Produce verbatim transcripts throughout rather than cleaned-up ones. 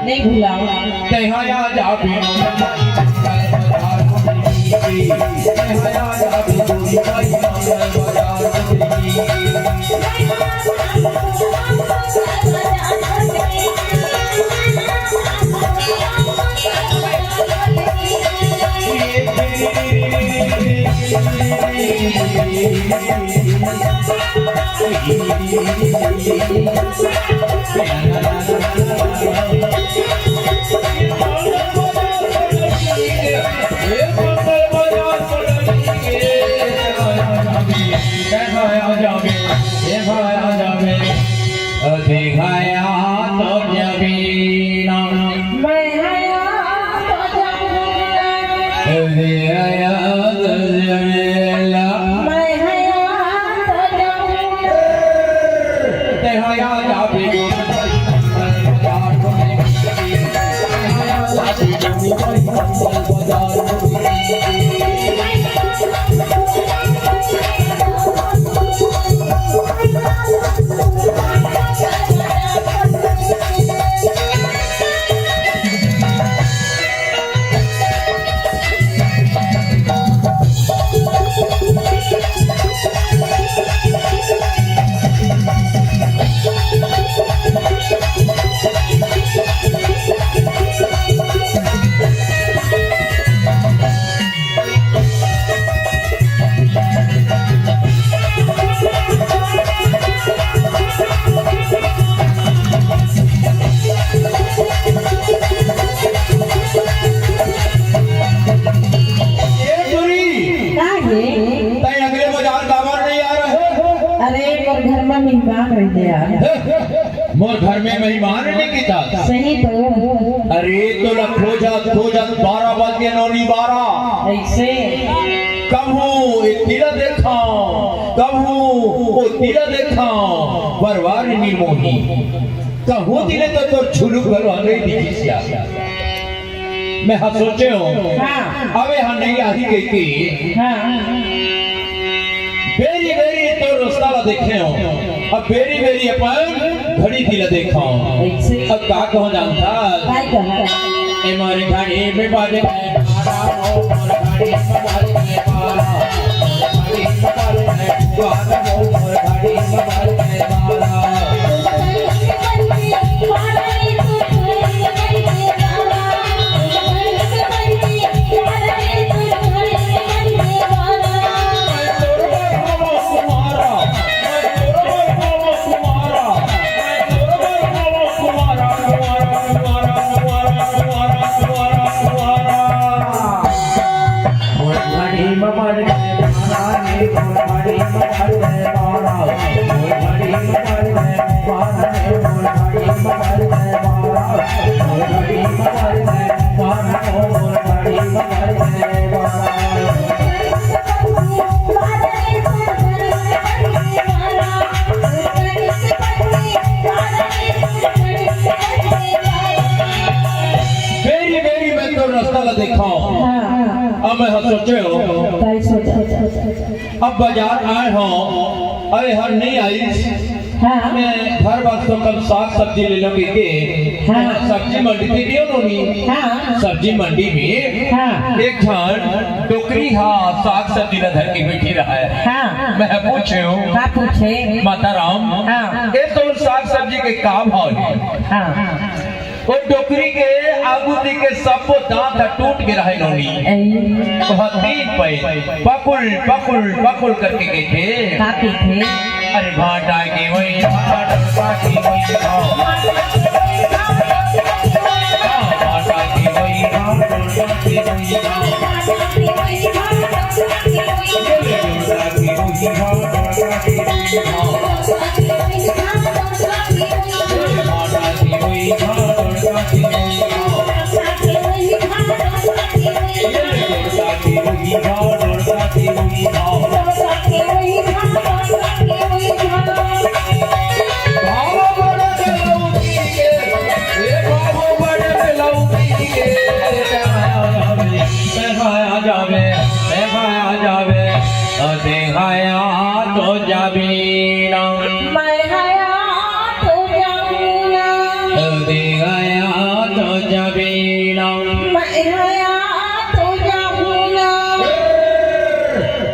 नहीं भुलाओ। तेहा आ जाबे। ए टुरी, का हे? तैं अगले बाजार काबर नहीं आ रहे? अरे, मोर घर में मेहमान रहिथे यार। मोर घर में मेहमान नहीं किता। सही तो। अरे, तोला खोजत, खोजत बारह बज गे नोनी, बारह। ऐसे? कभू ए तिला देखाओ, कभू ओ तिला देखाओ, बरवार नी मोही। कहूँ तिले तो तोर झुलुक घलो नहीं दिखिस यार। मैं हा सोचे हूँ, हाँ। अबे हा नहीं आही कहिके। हाँ। बेरी बेरी तोर रस्ता ला देखे हूँ, अब बेरी बेरी अपन घड़ी तिला देखा हूँ। ऐसे? अब का कहूँ जानता? काय कहूँ? ए मोर घड़ी में बाजे बारा, ओ मोर घड़ी में बाजे बारा, घड़ी में बाजे बारा, ओ मोर घड़ी में बाजे बारा। बेरी बेरी मैं तो रास्ता ला देखा हूँ। हाँ। अब मैं हा सोचे हूँ। काय सोचा? अब बाजार आए हूँ, अरे हर नहीं आई। हाँ। मैं घर वास्तव कम साग सब्जी ले लूंगी के। हाँ। सब्जी मंडी थी दियो नोनी। हाँ। सब्जी मंडी में हाँ। एक झन डोकरी हा साग सब्जी ला धर के बैठी रहा है। हाँ। मैं पूछे हूँ। का पूछे? माता राम, हाँ। ए तो साग सब्जी के का भाव है? हाँ। ओ डोकरी के आगू ती के सबो दांत ह टूट गे रहय नोनी। ऐ। ओह तीन पइत पकुल, पकुल, पकुल करके कहिथे। का कहिथे? अरे भांटा के वही भांट, भांटा के वही भांट। हाँ, भांटा के वही भांट, भांटा के वही भांट।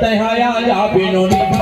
तैं हा आजा बिनोनी।